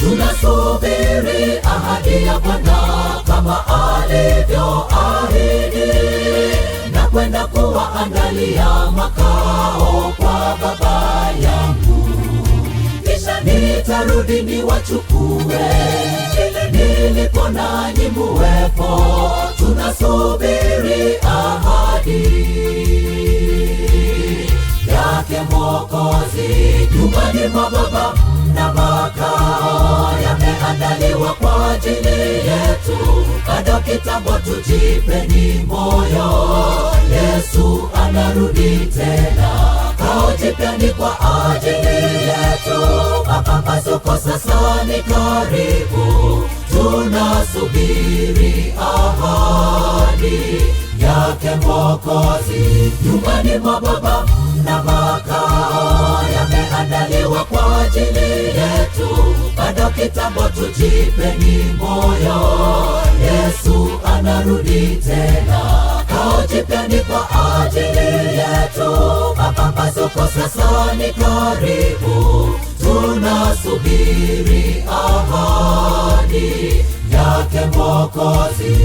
Tunasubiri ahadi ya Bwana kama alivyoahidi, na kwenda kuwaandalia makao kwa Baba yangu. Kisha nitarudi niwachukue, ili nilipo nanyi muwepo. Tunasubiri ahadi yake Mwokozi. Nyumbani mwa Baba na makao yameandaliwa kwa ajili yetu. Bado kitambo, tujipeni moyo, Yesu anarudi tena. Kao jipya ni kwa ajili yetu, mapambazuko sasa ni karibu. Tunasubiri ahadi yake Mwokozi. Nyumbani mwa Baba na makao yameandaliwa kwa ajili yetu. Bado kitambo, tujipeni moyo, Yesu anarudi tena. Kao jipya ni kwa ajili yetu, mapambazuko sasa ni karibu. Tunasubiri ahadi yake Mwokozi.